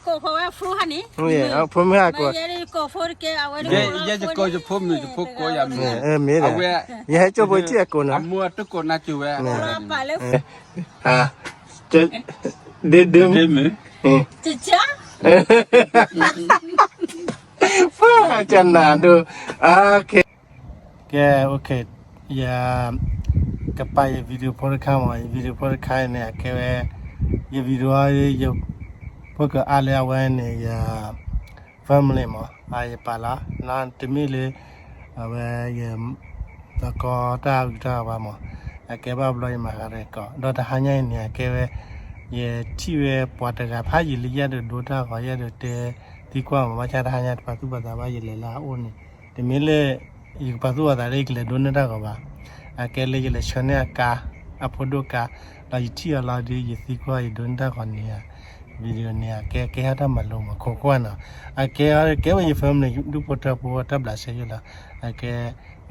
ကိးဖိဝဲဖိဟါန့ၣ်, ဖိမုၣ်ဟါကိး, ယဲယကိးယဖိမုၣ်ယဖိကိးယၤမုၣ်, မ့ၢ်ဒီး, ယဟဲကၠိဖိထံၣ်အကိးနီၤ, ဒ့ဒ့မုၣ်, ကနၤဒိၣ်, ကဲ, ယကပာ်ယ video ဖိတခါမး, ယ video ဖိတခါအံၤန့ၣ် အကဲဝဲ ယ video ဖိကအါလၢအဝဲန့ၣ် ယ family မး, ယပာ်လီၤ, တမ့ၢ်လၢ အဝဲ ယ သကိးတၢ်ဂုၤတၢ်ဂၤဘၣ်မး, အကဲဘၣ်ဘျီယမၤဃါရဲၣ်ကီး, ဒီးတဟါညါအံၤန့ၣ် အကဲဝဲ ယထံၣ်ဝဲပှၤတဂၤဖးယံာ်လံ ယအဲၣ်ဒိးဒိတၢ်ဂီၤ ယအဲၣ်ဒိးတဲသံကွၢ်မး, ဘၣ်ဆၣ်တဟါညါတပာ်သူၣ်ပာ်သးဘၣ် ယလဲၤလၢအအိၣ်န့ၣ်, တမ့ၢ်လၢ ယကပာ်သူၣ်ပာ်သးလၢယကလဲၤဒိးန့ၢ်တၢ်ဂီၤဘၣ်, အကဲလၢယလဲၤဆှၢန့ၢ်အကါ, အဖိဒိၣ်ကါ, ဒီးယထံၣ်အီၤလီၤဒီး ယသံကွၢ်ယဒိးန့ၢ်တၢ်ဂီၤန့ၣ်ဧါ, video န့ၣ်ဧါ, ကဲကဲဟဲတၢ်မၤလိမး ခိးကွၢ်နီၤ, အကဲ ကဲဝဲယ family ဒူၣ်ဖိထၢဖိတၢ်ဘျးစဲယိၣ်လီၤ, အကဲ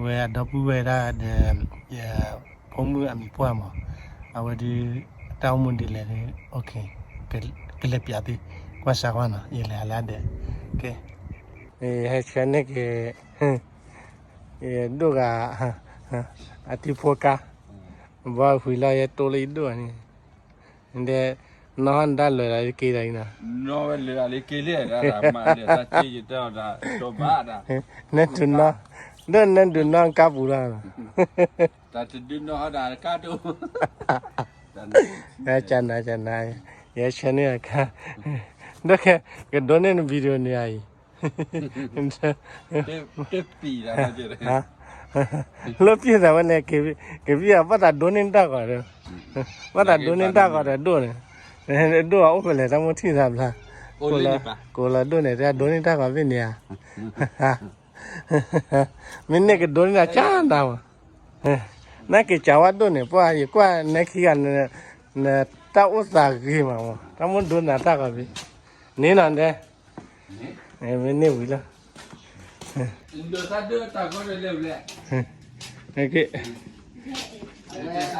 ဝဲအဒီပုၢ်ဝဲၢ်ဒၣ်ဒီး ယဖိမုၣ်အမံၤပှၢ်မး, အဝဲဒုး တၢ်အိၣ်မူဒ်လဲၣ်ဒီး ကလဲၤပၠးသု ကွၢ်စးကွၢ်နီၤ, ယလဲၤဟးလၢအဒဲး, ကဲ, ဟဲဆှၢန့ၢ်က့ၤ ယဒိၣ်ဂၤ အထံဖိကါ, ဘီဃုာ်လီၤယဲတိလၢယဒိၣ်န့ၣ်, ဒီး နီၢ်ဟီၣ်နတၢ်လၢာ်ဒီးက့ၤဒီးအံၤနီၤ, နီၢ်ဝဲလၢာ်လၢက့ၤလံ, မၤလၢာ်တၢ်က့ၤယတၢ်အီၤဒီး ဒိးဘၣ်ဒီး, နဒုးနီၢ်, ဒိၣ်နဒုးနီၢ်ကါပူၤလီၤ, တၢ်တဒုးနီၢ်ဟီၣ်ဒီးကါဒိၣ်, ကနၤကနၤ, ယဆှၢန့ၢ်အခါ, ဒီးကဲ ကဒိးန့ၢ်န video န့ၣ်အံၤ လၢပျံၤသးဝဲန့ၣ် ကဘၣ်သးဒိးန့ၢ်တၢ်ဂီၤဒီး, ဘၣ်သးဒိးန့ၢ်တၢ်ဂီၤဒီးဒိၣ်န့ၣ်, ဒိၣ်အအိၣ်ဖဲလဲၣ် တၢ်မိၣ်ထံၣ်သးဘျါ, ကိးလီၤဒိၣ်န့ၣ် တၢ်ဒိးန့ၢ်တၢ်ဂီၤဘ့ၣ်န့ၣ်ဧါ, မ့ၢ်န့ၢ်ကဒိးန့ၢ်တၢ်ကၢ်နၤမး, နက့ၤစးဝါဒိၣ်န့ၣ် ပှၢ်ယကွၢ်နဲခံဂၤ နတၢ်အိၣ်သးဂ့ၤမးမး တၢ်မိၣ်ဒိးနၤတၢ်ဂီၤဘ့ၣ်, န့ၣ်နီၤဒဲ မ့ၢ်န့ၢ်ဝံၤလီၤ,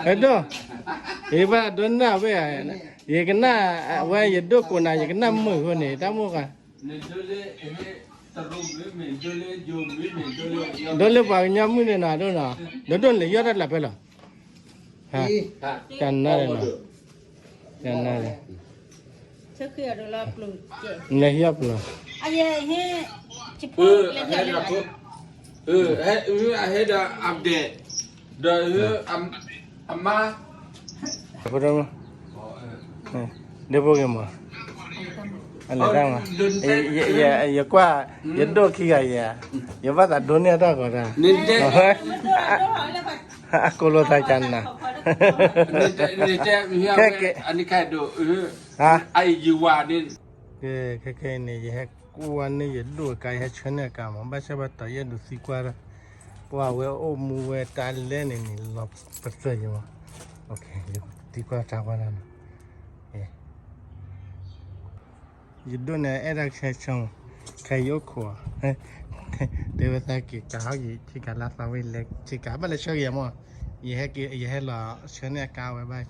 အဲဒိၣ်, ယဘၣ်ဒိးနၢ်ဝဲ, ယကနၣ်ဝဲ ယဒိၣ်ကိးနၤ ယကနၣ်မုာ်ဃိန့ၣ် တၢ်မိၣ်ဃာ် ဒိးလၢပှၤကညီမုၣ်န့ၣ်နီၤ ဒိၣ်နီၤ, ဒိၣ်ဒိၣ်န့ၣ် ယီၢ်တၢ်လၢဖဲလီၤ, တၢ်နါန့ၣ်နီၤ, တၢ်နါန့ၣ်, လဲၤဟံၣ်ပျီ, အဟဲဒီး update ဒီး အမါ ဒ်ဖိဂ့ၤမး, အလဲၤတၢ်မး, ယကွၢ် ယဒိၣ်ခံဂၤယဲ, ယဘၣ်သးဒိးန့ၢ်အတၢ်ဂီၤတၢ်, အကိးလိာ်သးကနၤ, ခဲကဲ, ခဲခဲအံၤန့ၣ် ယဟဲကွၢ်န့ၢ်ယဒိၣ်အကါ ယဟဲဆှၢန့ၢ်အကါမး ဘၣ်ဆၣ်ဘၣ်တီၤယအဲၣ်ဒိးသံကွၢ်ဒၣ်, ပှၤဝဲအိၣ်မူဝဲတၢ်လဲၣ်န့ၣ်န့ၣ် လီၤပသၢၢ်ယမး, သံကွၢ်တၢ်ကွၢ်ဒၣ်နီၤ ယဒိၣ်န့ၣ် အဲၣ်ဒၣ်ခဲဆၢမး, ခဲယအိၣ်ခိး, တဲဝဲသးက့ၤကးဟီၣ်က့ၤ ဆ့ကၤလၢသးဝဲလဲၤဆ့ကၤ ဘၣ်လဲၤဆှၢက့ၤယၤမး, ယဟဲလီၤဆှၢန့ၢ်အကါဝဲဘၣ်,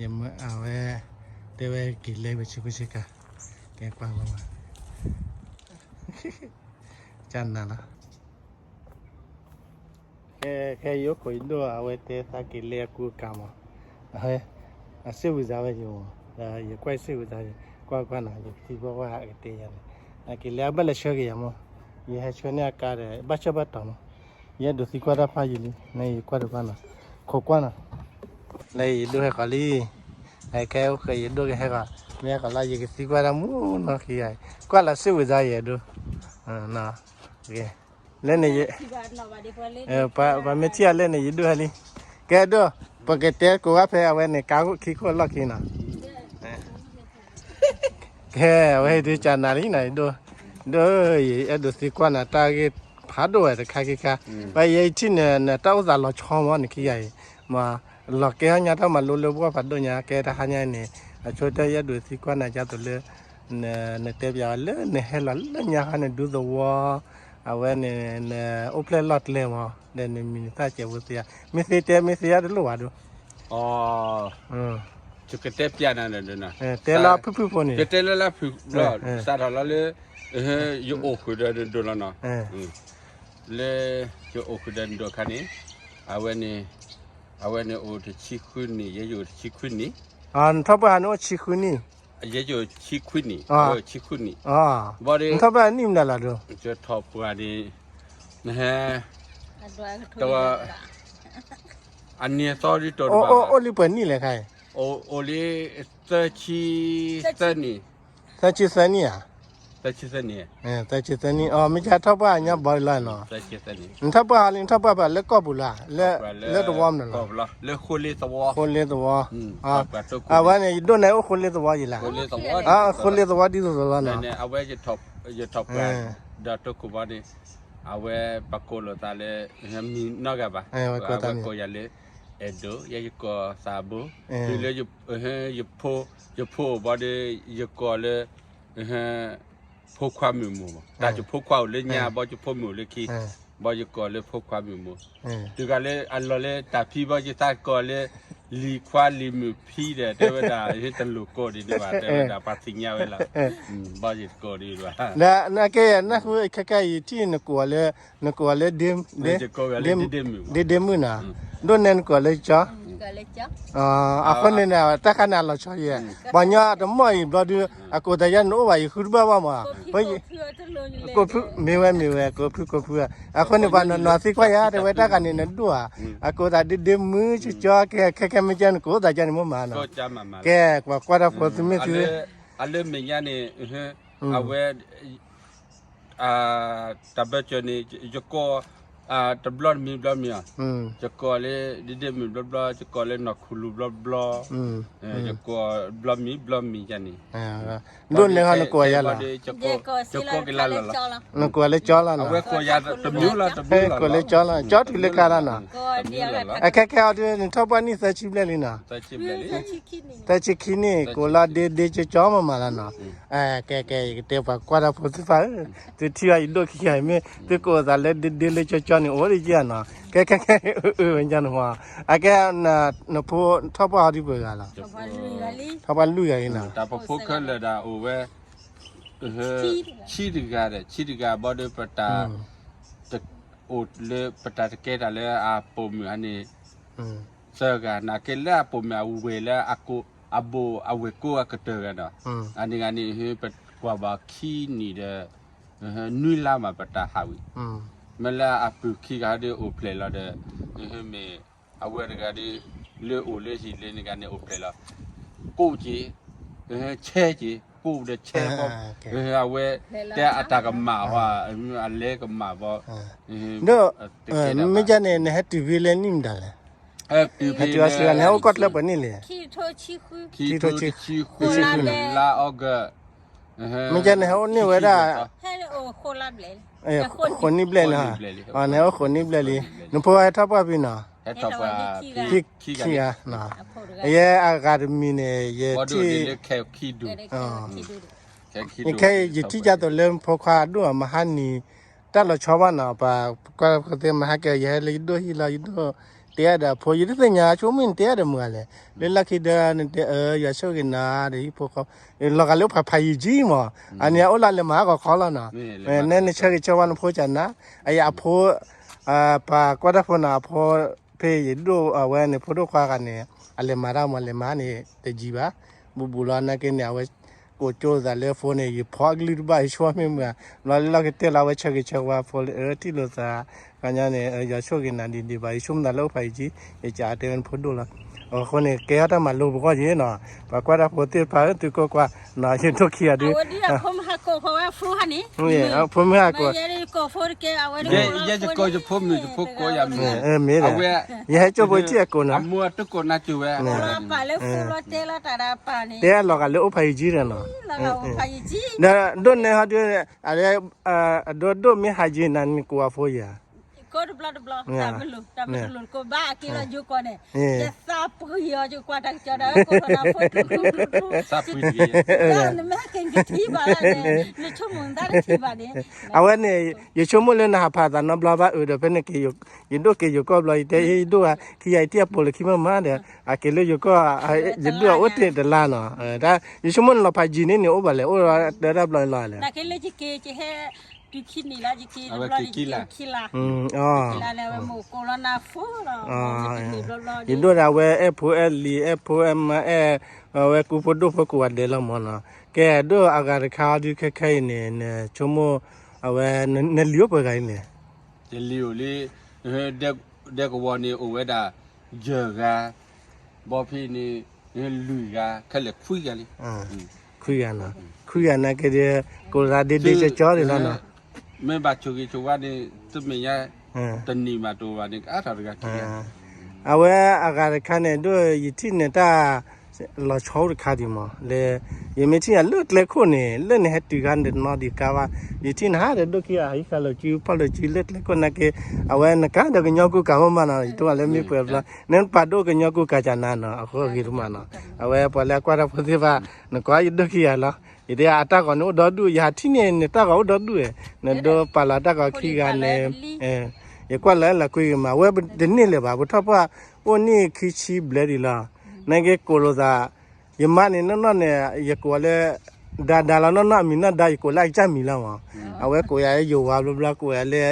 ယမၢအဝဲ, တဲဝဲက့ၤလဲၤဝဲဆ့ကၤဆ့ကၤ, ကဲကွၢ်ဝဲ, ကနၤလီၤ ခဲယအိၣ်ခိးယဒိၣ် အဝဲတဲသးက့ၤလဲၤအကူအကၤမး, အစ့ၣ်ဝံၤစါဝဲယမး, ယကွၢ်စ့ၣ်ဝံၤစါ, ကွၢ်ကွၢ်နီၤ ယကသံကွၢ်ကွၢ်အကတဲယၤန့ၣ်, အက့ၤလဲၤအဘၣ်လဲၤဆှၢက့ၤယၤမး, ယဟဲဆှၢန့ၢ်အကါဒီး ဘၣ်ဆၢဘၣ်တီၤမး, ယအဲၣ်ဒိးသံကွၢ်တၢ်ဖးယံာ်လံ နယကွၢ်တဘၣ်နီၤ, ခိးကွၢ်နီၤ, လၢယဒိၣ်ဟဲဃီၤလံ, ခဲအိၣ်ဃီၤယဒိၣ်ကဟဲဃီၤ, မ့ၢ်ဟဲဃီၤလီၤ ယကသံကွၢ်တၢ်မူနီၢ်ခံဂၤ, ကွၢ်လီၤစ့ၣ်ဝံၤစါယဲဒိၣ် လၢန့ၣ်, ပှၤမ့ၢ်ထံၣ်အလဲၣ်န့ၣ် ယဒိၣ်ဟဲလံ, ကဲဒိၣ်, ပကတဲကိးဂၤဖဲအဝဲန့ၣ် ကါခိၣ်ခံခိၣ်လီၢ်ခံနီၤ, ကဲအဝဲဒုးကနၤလံနီၤ ဒိၣ်, ဒိၣ်, ယအဲၣ်ဒိးသံကွၢ်နၤတၢ်ဂ့ၢ်ဖးဒိၣ်ဝဲတခါခံခါ, ဘၣ်ယဲယထံၣ်န့ၣ် နတၢ်အိၣ်သးလီၤဆီမးနခံဂၤအံၤ, မး, လီၤကဲဟီၣ်ညါတၢ်မၤလိလၢပှၢ်ဖးဒိၣ်ညါ ကဲတဟါညါအံၤန့ၣ်, အဆိကတၢၢ်ယအဲၣ်ဒိးသံကွၢ်နၤဒ်သိးလၢ နတဲပၠးဝဲလၢနဟဲလီၤလၢညါခါန့ၣ် ဒူသဝီ, အဝဲန့ၣ် နအိၣ်ဖျဲၣ်လီၢ်ကျဲမး ဒီးနမံၤနသၣ်စဲးဖိသ့ဧါ, မ့ၢ်သ့တဲ မ့ၢ်သ့ဧါတလိၣ်ဘၣ်ဒိၣ်, ယကတဲပျးနၤဒီး, တဲလၢဖုၣ်ဖုၣ်ဖိန့ၣ်, ယတဲလၢလၢဖုၣ်လီၤ, စးထီၣ်လီၤလၢ ယအိၣ်ဃုာ်ဒီးနဒိၣ်လီၤနီၤ, လၢ ယအိၣ်ဃုာ်ဒီးနဒိၣ်အခါန့ၣ်, အဝဲန့ၣ်, အဝဲန့ၣ်အိၣ်တဆံဃုနံၣ်, ယဲယအိၣ်တဆံခွံနံၣ်, နထီၣ်ပှၢ်ဟးန့ၣ်အိၣ်ဆံဃုနံၣ်, ယဲယအိၣ်ဆံခွံနံၣ်, ဆံခွံနံၣ်, ဘၣ်ဒီး နထီၣ်ပှၢ်နံၣ်မနုၤလီၤဒိၣ်, ယထီၣ်ပှၢ်န့ၣ်, နဟဲ တဝဲ အနံၤအသီဒ်တိၢ်တဘၣ်ဘၣ်, အိၣ်လံပှဲၤနံၣ်လဲၣ်ခါအံၤ, အိၣ်လံ သၢဆံသၢနံၣ်, သၢဆံသၢနံၣ်ဧါ, သၢဆံသၢနံၣ်, သၢဆံသၢနံၣ်, အမ့ၢ်ကထီၣ်ပှၢ်အညါဘီလီၤနီၤ, နထီၣ်ပှၢ်ဟီလံ နထီၣ်ပှၢ်ပှၤလၢကီၢ်ပူၤလီၤ, လၢတဝီမနုၤလီၤ, လၢဃိလ့သဝီ, ဃိလ့သဝီ, အဝဲန့ၣ် ယဒိၣ်န့ၢ်အိၣ်ဃိလ့သဝီယံၤလီၤ, ဃိလ့သဝီဒ်သိးသိးလီၤနီၤ, အဝဲယထီၣ်ပှၢ် ဒီးတိခိၣ်ဘီန့ၣ်, အဝဲပကိးလိာ်သးလၢ မံၤနီတဂၤဘၣ်, အဝဲကိးယၤလၢ အဲၣ်ဒိး, ယဲယကိးသးဘိ, တုၤလၢ ယဖိ, ယဖိအိၣ်ဘီဒီး ယကိးလၢ ဖိခွါမုၣ်မိၢ်, တၢ်ယဖိခွါအိၣ်လၢညါ ဘီယဖိမုၣ်အိၣ်လၢခံ, ဘီယကိးလၢဖိခွါမုၣ်မိၢ်, တုၤဂၤလၢအလီၢ်လၢတၢ်ဖံဘီယသးကိးလၢ လံၤခွါလံၤမုၣ်ဖံဒီး တဲဝဲဒၣ် ဟ့တလိၣ်ကိးဒံးဒံးဘၣ် တဲဝဲဒၣ် ပှၤသ့ၣ်ညါဝဲလီၤ, ဘီယကိးဒံးဘၣ်, နကဲနၢ်ဟူခဲကဲအံၤထံၣ်နကိးလၢ, နကိးလၢ ဒ့ဒ့မုၣ်, ဒ့ဒ့မုၣ်နီၤ, ဒိၣ်နဲနကိးလၢကၠီ အဃိန့ၣ်န့ၣ် တၢ်ခါန့ၣ်အလီၤဆီယဲၢ်, ပှၤညီတမီၢ်အံၤဘျီဒုး အကိးသးယါန့ၣ်အိၣ်ဘၣ်ယဃုတဘၣ်ဘၣ်မး, ကိးဖု, မ့ၢ်ဝဲမ့ၢ်ဝဲ ကိးဖုကိးဖု, အဃိန့ၣ်ပှၤနီၤနီၤသံကွၢ်ယၤ တဲဝဲတၢ်ခါန့ၣ်နဒိၣ်ဧါ, အကိးသးဒ့ဒ့မုၣ်ကၠီကၠီ ကဲခဲခဲမ့ၢ်ကဲနကိးသးယါန့ၣ်မ့ၢ်မးနီၤ, ကဲပှၤကွၢ်တၢ်ဖိသုမ့ၢ်သု အလၢမဲာ်ညါန့ၣ်, အဝဲ တၢ်ဘၢၣ်စၢၤန့ၣ် ယကိး, တဘျီတမံၤဘျီမံၤ, ယကိးလၢ ဒ့ဒ့မုၣ်ဘျီဘျီ, ယကိးလၢနီၢ်ခူလူၤဘျီဘျီ, ယကိးဘျီမံၤဘျီမံၤယါန့ၣ်, ဒိၣ်န့ၣ်ဟီနကိးယါလီၤ, ယကိးက့ၤလၢလီၤလီၤ, နကိးလၢကၠီလီၤနီၤ, ကိးလၢကၠီလီၤ, ကၠီတုၤလၢကါလီၤနီၤ, အခဲခဲအံၤဒုး နထီၣ်ပှၢ်နံၣ်သၢဆံဘျဲၣ်လံနီၤ, သၢဆံခံနံၣ် ကိးလီၤဒ့ဒ့ကၠီကၠီမးမးလီၤနီၤ, ကဲကဲ ယကတဲပှၤကွၢ်တၢ်ဖိသုသးဧၢ, သုထံၣ်အီၤယဒိၣ်ခံဂၤအံၤ မ့ၢ်သုကိးသးလၢဒ့ဒ့လၢကၠီကၠီန့ၣ် အိၣ်ဒံးယါနီၤ, ကဲကဲကဲ အၢဝဲညါန့ၣ်မး, အကဲ နဖိထီၣ်ပှၢ်ဟီဒ်ပှဲၤဂၤလီၤ, ထီၣ်ပှၢ်လွံၢ်ဂၤလံနီၤ, တၢ်ပဖိခဲလၢာ်ဒၣ်အိၣ်ဝဲ ဆံတဂၤဒီး ဆံတဂၤဘၣ်ဒီး ပတၢ် အိၣ်လၢ ပတၢ်တကဲတၢ်လၢအပိာ်မုၣ်အန့ၣ် သၢဂၤ နာ်က့လၢအပိာ်မုၣ်အဝဲၢ်လၢအကိး အဘိၣ်အဝဲၢ်ကိးအကတၢၢ်ဂၤဒီး အန့ၣ်ဂၤန့ၣ် ပကွၢ်ဘၣ်ခံနံၣ်ဒီး နွံလါမး ပတၢ်ဟးဝံၤ မ့ၢ်လၢအပုၢ်ခံဂၤဒီးအိၣ်ဖျဲၣ်လီၤဒီး မ့ၢ်အဝဲတဂၤဒီး လၢအိၣ်လၢဟံၣ်လၢန့ၣ်ဂၤန့ၣ် အိၣ်ဖျဲၣ်လီၤ ကိးက့ၤ ဆဲက့ၤ ကိးဒီးဆဲဘီ အဝဲ တဲအတၢ်ကမၣ်ဟီ အလဲကမၣ်ဘီ ဒီး မ့ၢ်ကန့ၣ် နဟဲတုၤဖဲလဲၣ်နံၣ်မတၤလဲၣ်, ဟဲတုၤဖဲလဲၣ် နဟဲအိၣ်ကီၢ်ချၢပှဲၤနံၣ်လဲၣ်, ခံထိခံဆံဃု လါအီကူး မ့ၢ်ကန့ၣ် ဟဲအိၣ်န့ၢ်ဝဲဒၣ် ဃိးနံၣ်ဘျဲၣ်လံ, နဟဲအိၣ်ဃိးနံၣ်ဘျဲၣ်လံ, နဖိဟဲထီၣ်ပှၢ်ဖဲနီၤ, ခံခံဂၤ, ယဲအဂၤတမံၤန့ၣ် ယထံၣ် ခဲအံၤ ယထံၣ်ကသိးလၢဖိခွါအဒိၣ်အမဟါနံၤ တၢ်လီၤဆီဘၣ်နီၤ, ပှၤကွၢ်ဖိသ့ၣ်မဟါကဲ ယဟဲလၢယဒိၣ်ဟံၣ်လီၤ ယဒိၣ်တဲဒီးအဖိ ယတသ့ၣ်ညါဆိကမိၣ်နတဲဒီးမုၢ်ဂၤလဲၣ်, လၢလီၢ်ခံဒီးနတဲအၢ ယွၤဆိၣ်ဂ့ၤနၤဒီးဟံၣ်ဖိဃီ လီၤဂာ်လၢဖးဖးယံၤကံမး, အန့ၣ်အအိၣ်လၢလဲၤမၤဟးဂီၤခီလီၤနီၤ, နဲနဆၢဂ့ၤဆၢဝါနဖိကနၤ, အယအဖိ ပှၤကွၢ်တၢ်ဖိနီၤ အဖိ ဖဲယဒိၣ်အဝဲန့ၣ် ဖိဒိၣ်ခွါဂၤန့ၣ် အလဲၤမၤတၢ်မး လဲၤမၤန့ၣ် တယံၤဘၣ်, ဘူးဘူးလီၤ နာ်က့န့ၣ် အဝဲ ကိးကၠိသးလၢဖိန့ၣ် ယဖီအကလုၢ်တဘၣ် ယဆိမ့ၢ်မုၢ်, ဘျီလၢလီၢ်ကတၢၢ်လီၤ အဝဲဆၢဂ့ၤဆၢဝါဖိလၢ အၢ ထံၣ်လိာ်သး ခါညါန့ၣ် ယွၤဆိၣ်ဂ့ၤနၤဒ်ဒ်ဘၣ် ယဆိကမိၣ်သးလၢအိၣ်ဖးယံၤကံ ယကတဲဝဲနဖိဒိၣ်လီၤ, အဃိန့ၣ် ကဲထီၣ်တၢ်မၤလိပဂီၢ်ယ့ၣ်နီၤ, ပှၤကွၢ်တၢ်ဖိသ့ၣ်တဖၣ် သုကိးကွၢ်နီၤ ယဒိၣ်ခံဂၤဒုး ဖိမုၣ်ဟးကိး ယဲယကိးယဖိမုၣ် ယဖိကိးယၤမုၣ်, မ့ၢ်ဒီး ယဟဲကၠိဖိထံၣ်အကိးနီၤ, တဲအလီၤဂာ်လၢအိၣ်ဖးယံၤကံဒီးနီၤ, ဒီးဒိၣ်နဲဟီဒုး အဒိဒိၣ်မ့ၢ်ဟးယံၤနၤ နကိးအဖိယၤ, တဘျီ တၢ်မ့ၢ်လိာ် တၢ်မ့ၢ်တလိာ်တကိးဘၣ် အက့ၤလီၤယိၤကီၢ်န့ၣ် ယသးပှံၤအီၤ ယကွၢ်တၢ်ကစီၣ်ဒီး ကိးလီၤနၤဖိကျိကျိကျိကျိ နမ့ၢ်ဟဲက့ၤနကထံၣ်ဘၣ် နဆိကမိၣ်နသးတထံၣ်ဘၣ်န့ၣ် အဝဲန့ၣ် ယဆိကမိၣ်လၢနဟးဖးသးနီတဘျီဘၣ်အၢဒီး ဖဲန့ၣ်က့ၤ ယဒိၣ်က့ၤယိၤကီၢ်ဘျီ ယတဲ ယဒိၣ်ဧါ ခံဂၤအံၤတံၢ်အပိာ်လၢခံမ့ၢ်မးဒီး အက့ၤလၢယိၤကီၢ် ယဒိၣ်အအိၣ်တ့ၢ်တလါနီၤ တၢ် ယဆိကမိၣ်နလီၤဖးယံာ်န့ၣ်န့ၣ် အိၣ်ဘၣ်လဲၣ် အိၣ်ဒီးတၢ်ဘျီလီၤလဲၣ် နာ်က့လၢယက့ၤ ယဟဲ တုၤခံနံၣ်လီၤ ယက့ၤတဘျီန့ၣ် ယက့ၤခံလါ ခံလါန့ၣ် အဝဲမိၢ်ကိးလီၤနၤဖိလီၤ ယဒိၣ်ဒၣ်ဝဲအဲၣ်ဖိအဲၣ်လံၤ အဲၣ်ဖိအဲၣ်မါအဲၣ် အဝဲကူဖိဒိၣ်ဖိကိးဂၤဒဲးလီၤမးနီၤ ကဲဒိၣ်အဂၤတခါအီၤဒုးခဲခဲအံၤန့ၣ် နဆိကမိၣ် အဝဲ နလံၤအိၣ်ပှဲၤဂၤအံၤန့ၣ် ယလံၤအိၣ်လံ ဒဲကဝီၤန့ၣ်အိၣ်ဝဲဒၣ် ယဲၢ်ဂၤ ဘီဖံန့ၣ် လွံၢ်ဂၤ ခဲလၢာ်ခွံဂၤလံ ခွံဂၤနီၤ ခွံဂၤနာ်က့ဒီး ကိးသးဒ့ဒ့ကၠီကၠီန့ၣ်လီၤနီၤ မ့ၢ်ဘၣ်ဆိၣ်ဂ့ၤဆိၣ်ဝါန့ၣ် တမ့ၢ်ညါ တနံၣ်မးတအိၣ်ဘၣ်န့ၣ် ကအါထီၣ်တဂၤခံဂၤ အဝဲအဂၤတခါန့ၣ် ဒိၣ်ယထံၣ်န့ၣ်တၢ် လီၤဆီအိၣ်တခါဒံးမး လၢ ယမ့ၢ်ထံၣ်ယၤလၢကျဲခိၣ်န့ၣ် လၢနဟဲတုၤခါန့ၣ်တနီၤဒံးကါဘၣ် ယထံၣ်နဟးဒီးဒိၣ်ခံဂၤ ဟံးဃာ်လိာ်စု ဖီၣ်လိာ်စု လၢကျဲခိၣ်နာ်က့ အဝဲနကါဒီးကညီကူကၤမ့ၢ်မးနီၤ ယတိၢ်လၢမ့ၢ်ပှဲၤဘျီ နပာ်ဒိၣ်ကညီကူကၤကၢ်နၤနီၤ အဃိဂ့ၤတမးနီၤ အဝဲပှၤလၢအကွၢ်တၢ်ဖိသ့ၣ်တဖၣ် နကွၢ်ယဒိၣ်ခံဂၤလီၤ ယတဲအတၢ်ဂီၤန့ၣ်အိၣ်ဒီဒူၣ် ယဟးထံၣ်န့ၣ် နတၢ်ဂီၤအိၣ်ဒီဒူၣ် နဒိးပာ်လီၤတၢ်ဂီၤခံဂၤန့ၣ် ယကွၢ်လၢလၢကွံာ်ဂ့ၤမး အဝဲတန့ၢ်လၢၤဘၣ် ပထီၣ်ပှၢ်အိၣ်နံၣ်ခံဆံဘျဲၣ်ဒံးလီၤ နက့ကိးလိာ်သး ယမါန့ၣ်နီၢ်နီၢ်န့ၣ် ယကိးလၢ ဒါဒါလီၤ နီၢ်နီၢ်အမံၤနီၢ်ဒါ ယကိးလၢအကစၢ်မံၤလီၤမး အဝဲကိးယၤယိၤဝါဘျီဘျီ ကိးယၤလၢ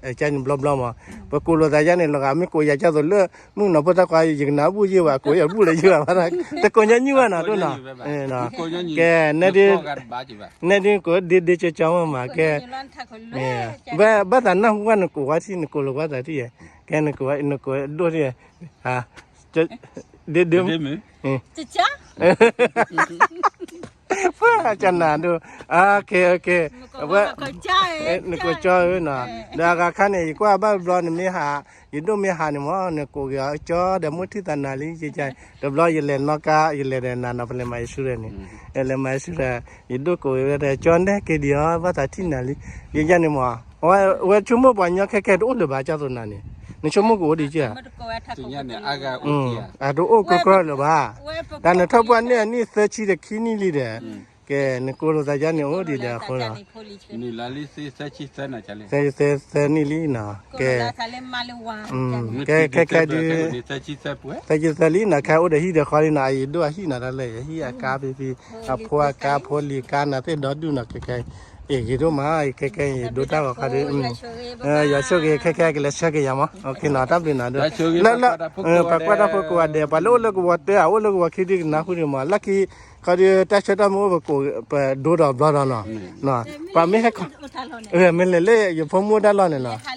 အကစၢ်န့ၣ်ဘျီဘျီမး ပကိးလိာ်သးယါန့ၣ် လီၤဂာ်မ့ၢ်ကိးယၤကၢ်သိးလၢ မုၣ်ကနီၤဖိတၢ်ခွါ ယကနၣ်ဘူၣ်ယ့ၢ်ဘၣ် ကိးယၤဘူၣ်လၢယ့ၢ်ဘၣ် တကိးညီနုၢ်ဘၣ်နီၤ ဒိၣ်နီၤ ကဲ နဲဒ် နဲဒ်ကိးဒ့ဒ့ကၠီကၠီမးမး ကဲ ဘၣ်သးနၢ်ဟူဘၣ် နကိးဝဲထံၣ် နကိးလိာ်ကွၢ်သးထံၣ်ယဲ ကဲ နကိးဒိၣ်ထံၣ်ယဲ ဒ့ဒ့မုၣ် ကနၣ်ဒိၣ် ကဲ ကဲ ဝဲ နကိးကၠီဧၢနီၤ ဒီးအဂၤခါန့ၣ် ယကွၢ်ဘၣ်ဘျီနမ့ၢ်ဟး ယဒိၣ်မ့ၢ်ဟးန့ၣ်မး နကိးက့ၤအီၤကၠီဒီး မိၢ်ထံၣ်သးနၤလံ တဘျီယလဲၤနီၣ်ကါ ယလဲၤဒီးနၤနီၤ ပလဲၤမၤယဆူရဲၣ်န့ၣ် လဲၤမၤယဆူရဲၣ် ယဒိၣ်ကိးက့ၤဝဲဒၣ် ကၠီနဲက့ၤဒံးအီၤ ဘၣ်သးထံၣ်နၤလံ ယယါန့ၣ်မး အဝဲဆိကမိၣ်ပှၤညီခဲခဲတအိၣ်လၢၤဘၣ် ကၢ်သိးနၤန့ၣ် နဆိကမိၣ်ကအိၣ်ဒံးကၢ် အတအိၣ်ကီကီလၢၤဘၣ် တၢ်နထီၣ်ပှၢ်န့ၣ်အနံၣ်သၢဆံဒီးခံနံၣ်လံဒီး ကဲ နကိးလိာ်သးယါန့ၣ်အိၣ်ဒံးဒီးအဃိဒီး သၢဆံသၢနံၣ်လံနီၤ ကဲ ကဲ ခဲခဲဒုး သၢဆံသၢလံနီၤ ခဲအိၣ်ဒီးဟံၣ်ဒီးဃီလံနီၤ ယဒိၣ်အဟံၣ်နၤတၢ်လဲၣ် ယဟံၣ်အကါဖံဖံ အဖိအကါ ဖိလံၤကါ နၤသ့ၣ်ဒီဒူၣ်နီၤ ခဲခဲ အ့ၣ်ဂ့ၤဒိၣ်မး ခဲခဲ ယဒိၣ်တၢ်ဂီၤခါဒုး ယွၤဆိၣ်ဂ့ၤ ခဲခဲ ကလဲၤဆှၢက့ၤယၤမး နီၤ တၢ်ဘျုးနၤဒိၣ် လၢ ပှၤကွၢ်တၢ်ဖိကိးဂၤဒဲး ပှၤလၢအိၣ်လၢကဝီၤတၢ် အိၣ်လၢကဝီၤခံဒုးကနၣ်ဃုဒံးမး လၢခံ ခီဒုး တၢ်ဆၢတၢ်မုာ်အိၣ်ပကိး ပဒိဒီးဘျီဒီးနီၤ ပှၤမ့ၢ်ဟဲခီ မ့ၢ်လဲၤလၢယဖိမုၣ်တၢ်လီၢ်န့ၣ်နီၤ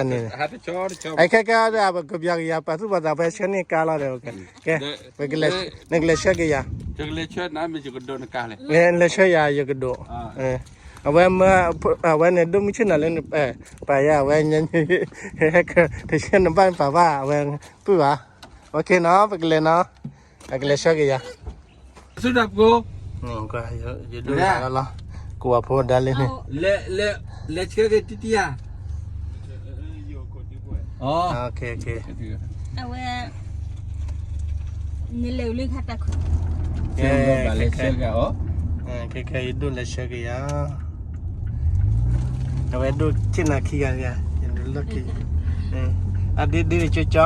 န့ၣ် ခဲခဲဒၣ် ပကပျးကယၤ ပာ်သူၣ်ပာ်သးဖဲဆၢန့ၢ်ကါလီၤဒီး ကဲ နကလဲၤဆှၢက့ၤယၤ လဲၤဆှၢယၤ ယကဒိး အဝဲ အဝဲန့ၣ် ဒိၣ်မုၢ်ဆ့ၣ်နီၤလၢ ပာ်ယၤ အဝဲ တဆၢနဘၣ်ပာ်ဘၣ် အဝဲ ပုၢ်ဘၣ် နီၤ ပကလဲၤနီၤ အကလဲၤဆှၢက့ၤယၤ သုတၢ်ပကိ ယဒိၣ်လီၤ ကိးအဖိဒါလံန့ၣ် လဲၤဆှၢက့ၤတံတံယၤ အဝဲ နလဲၤအိၣ်လၢခါတၢ်ခူ ခဲခဲ ယဒိၣ်လဲၤဆှၢက့ၤယၤ အဝဲဒိၣ်ဆ့ၣ်နီၤခံဂၤ ယဒိၣ်လၢခံ အဒ့ဒ့ကၠီကၠီ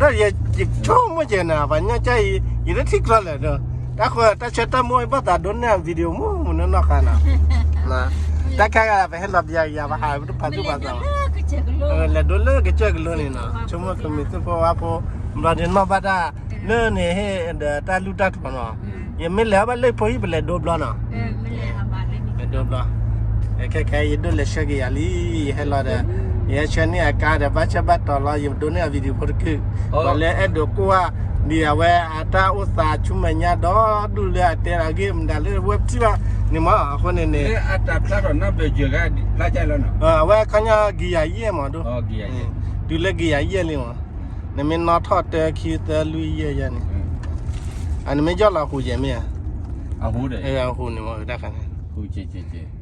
ဒီးယဆိကမိၣ်ကဲနၤ ပှၤညီကၠီအံၤ ယတထံၣ်ကျီလၢာ်ဒီး တၢ်ဃိတၢ်ဆၢတၢ်မုာ်ဘၣ်သးဒိးန့ၢ် video မုာ်မုာ်နီၢ်နီၢ်ဃါနီၤ တၢ်ခါဂၤ ပဟဲလီၤပျးကယၤ ပဟးပတပာ်သူၣ်ပာ်သး လဲၤဒိးလၢကစၢၢ်ကလိန့ၣ်နီၤ ဆိကမိၣ်ကမံၤသုးဖိဝါဖိ ဘျီဒုးနီၢ်ဘၣ်တၢ် လၢန့ၣ်ဟ့ၣ်ဒီးတၢ်လူၢ်တၢ်ထီနီၤ ယမ့ၢ်လဲၤဘၣ်လၢဖိဟံၣ် ပလဲၤဒိးဘျီနီၤ လဲၤဒိးဘျီ ခဲခဲ ယဒိၣ်လဲၤဆှၢက့ၤယၤလံ ယဟဲလီၤဒီး ယဟဲဆှၢန့ၢ်အကါဒီး ဘၣ်ဆၢဘၣ်တီၤလီၤ ယဒိးန့ၢ်အ video ဖိတကုာ် ပှၤလၢအဲၣ်ဒိးကွၢ် ဒ်အဝဲအတၢ်အိၣ်သးဆူမဲာ်ညါဒီး ဒူၣ်လၢအတဲအဂ့ၢ်မတၤလၢဝဲပထံၣ်ဘၣ်န့ၣ်မး အဃိန့ၣ်န့ၣ် အဝဲခီညီ ကယၤယဲၢ်မးဒိၣ် တုၤလၢကယၤယဲၢ်လံမး နမ့ၢ်နီၣ်ထီၣ်တၢ ခံ သၢ လွံၢ် ယဲၢ်ယဲၢ်န့ၣ် နမ့ၢ်ယီၢ်လီၤဟူးယဲၢ်မ့ၢ်ဧါ အဟူးန့ၣ်မး တၢ်ခါန့ၣ်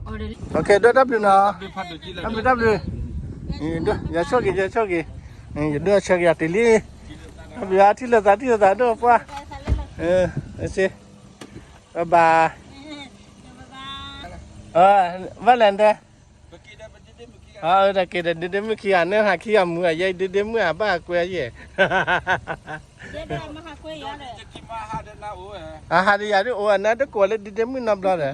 ဒိၣ်တၢ်ဘျုးနီၤ, တၢ်ဘျုးတၢ်ဘျုး, ယဆိၣ်ဂ့ၤ ယဆိၣ်ဂ့ၤ, ယဒိၣ်ဆၢက့ၤယၤတုၤလံ, တၢ်ဘျုး ထံၣ်လိာ်သး ထံၣ်လိာ်သးဒိၣ်ပှၢ်, ဘၣ်ဘၣ်, ဘၣ်လဲၣ်, တက့ၤဒီးဒ့ဒ့မုၣ်ခံဂၤ နဟးခံဂၤမုာ် အယဲဒ့ဒ့မုၣ်အဘၣ်ကွဲယဲၢ်, အဟးဒီးယၤဒ်အိၣ် အနၢ်တကိးလၢဒ့ဒ့မုၣ်နီတဘျီ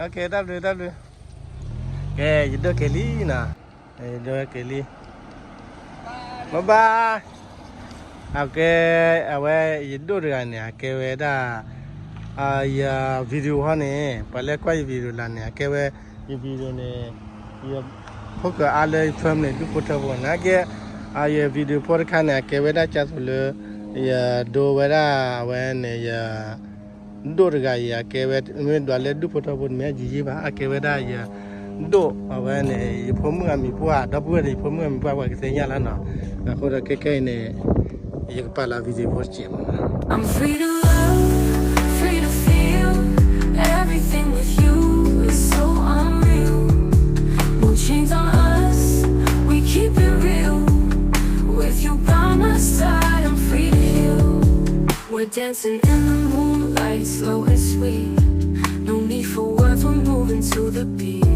ဒီး, တၢ်ဘျုး တၢ်ဘျုး, ကဲ ယဒိၣ်က့ၤလံနီၤ, ယဒိၣ်က့ၤလံ, ဘၣ်ဘၣ်, အကဲ, အဝဲ ယဒိၣ်တဂၤန့ၣ် အကဲဝဲဒၣ် ယ video ဟီန့ၣ် ပှၤလၢကွၢ်ယ video လၢ်န့ၣ် အကဲဝဲ ယ video န့ၣ် ယဖိကၢအါလၢယ family ဒူၣ်ဖိထၢဖိန့ၣ် အကဲ, ယ video ဖိတခါန့ၣ် အကဲဝဲဒၣ်ကၢ်သိးလၢ ယဒိဝဲဒၣ်အဝဲန့ၣ် ယ ဒိၣ်တဂၤအံၤ အကဲဝဲ မ့ၢ်ဒွးလၢဒူၣ်ဖိထၢဖိန့ၣ် မ့ၢ်ယယံၤဘၣ် အကဲဝဲဒၣ်ယ ဒိၣ်အဝဲန့ၣ် ယဖိမုၣ်အမံၤပှၢ် ဒီပုၢ်ဝဲၢ်န့ၣ် ယဖိမုၣ်အမံၤပှၢ် ပှၤကသ့ၣ်ညါလီၤနီၤ, အဃိဒီးခဲခဲအံၤန့ၣ် ယကပာ်လီၤ video ဖိတစဲးမးနီၤ. I'm free to love, free to feel. Everything with you is so unreal. No chains on us, we keep it real. With you by my side, I'm free to heal. We're dancing in the moonlight, slow and sweet. No need for words, we're moving to the beat.